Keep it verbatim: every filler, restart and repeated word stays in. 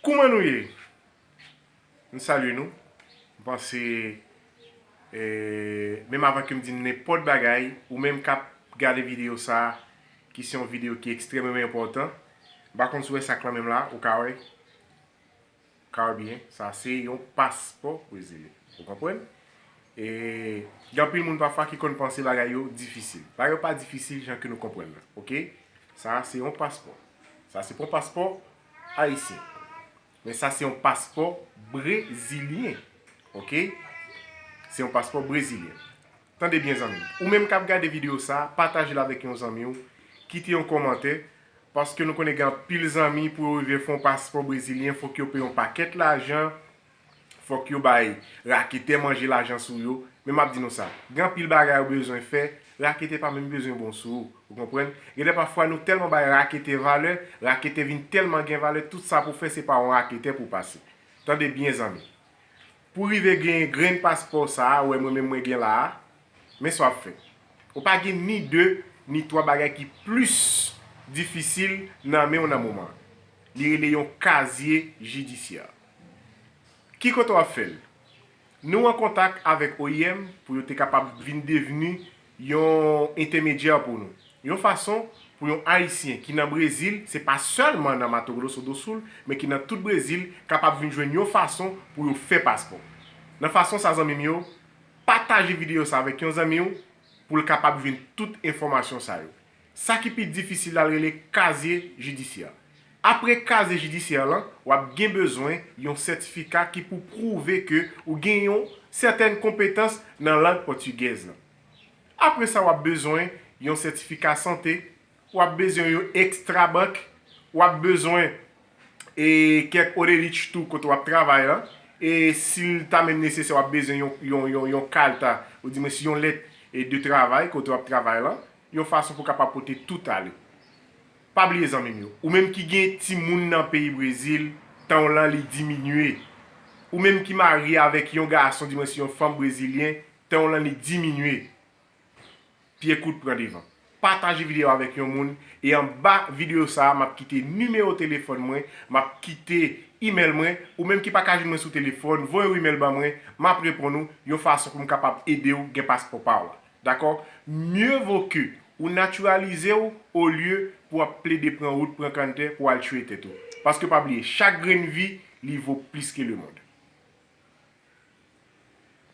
Kouman nou ye? M salye nou. M panse, eh, menm avan ke m di nenpòt bagay, ou menm k ap gade videyo sa a, ki se yon videyo ki ekstrèmeman enpòtan, m pa konn si w wè sa k nan men m la, ou ka wè. Ou ka wè byen, sa se yon paspò brezilyen. Ou konprann? E gen anpil moun pafwa ki konn panse bagay yo difisil. Bagay yo pa difisil jan ke nou konprann nan, oke? Sa se yon paspò. Sa se pa yon paspò ayisyen. Men sa se yon paspò brezilyen. Oke? Se yon paspò brezilyen. Tande byen, zanmi m. Ou menm k ap gade videyo sa, pataje l avèk yon zanmi w, kite yon kòmantè, paske nou konnen gen anpil zanmi, pou yo rive fè yon paspò brezilyen, fòk yo peye yon pakèt lajan, fòk yo bay raketè manje lajan sou yo. Men m ap di nou sa, gen anpil bagay ou bezwen fè, raketè pa menm bezwen bon sou ou. Ou konprann? Gen lè pafwa nou tèlman bay raketè valè, raketè vin tèlman gen valè, tout sa pou fè se pa yon raketè pou pase. Tande byen, zanmi. Pou rive gen grenn paspò sa a, ou wè mwen menm mwen gen la a, men sa w ap fè. Ou pa gen ni de, ni twa bagay ki plis difisil nan men w nan moman an. Li rele yon kazye jidisyè. Ki kote w ap fè l? Nou an kontak avèk O I M pou yo te kapab vin devni yon entèmedyè pou nou. Yon fason pou yon Ayisyen ki nan Brezil, se pa sèlman nan Mato Grosso do Sul, men ki nan tout Brezil, kapab vin jwenn yon fason pou yo fè paspò. Nan fason sa, zanmi m yo, pataje videyo sa avèk yon zanmi w pou l kapab jwenn tout enfòmasyon sa yo. Sa ki pi difisil la, l rele kazye jidisyè. Apre kazye jidisyè lan, w ap gen bezwen yon sètifika ki pou pwouve ke ou gen yon sètèn konpetans nan lang pòtigèz lan. Apre sa, w ap bezwen yon sètifika sante, w ap bezwen yon ekstra bank, w ap bezwen, e, kèk odelich tou kote w ap travay lan. E si l ta menm nesesè, w ap bezwen yon, yon, yon, yon kalta, ou di mwen si yon lèt, e, de travay kote w ap travay lan, yon fason pou w kapab pote tout ale. Pa bliye, zanmi m yo, ou menm ki gen timoun nan peyi Brezil, tan w lan li diminye. Ou menm ki marye avèk yon gason, di mwen si yon fanm brezilyen, tan w lan li diminye. Pye kout pran devan. Pataje videyo avèk yon moun, e anba videyo sa a, m ap kite nimewo telefòn mwen, m ap kite imèl mwen, ou menm ki pa ka jwenn mwen sou telefòn, voye yon imèl ban mwen, m ap reponn ou yon fason pou m kapab ede w gen paspò pa w la. Dakò? Mieux vaut que ou natiralize w olye pou w ap plede pran wout, pran kanntè pou w al tchwe tèt ou. Paske pa bliye, chak grenn vi, li vo plis ke lemonn.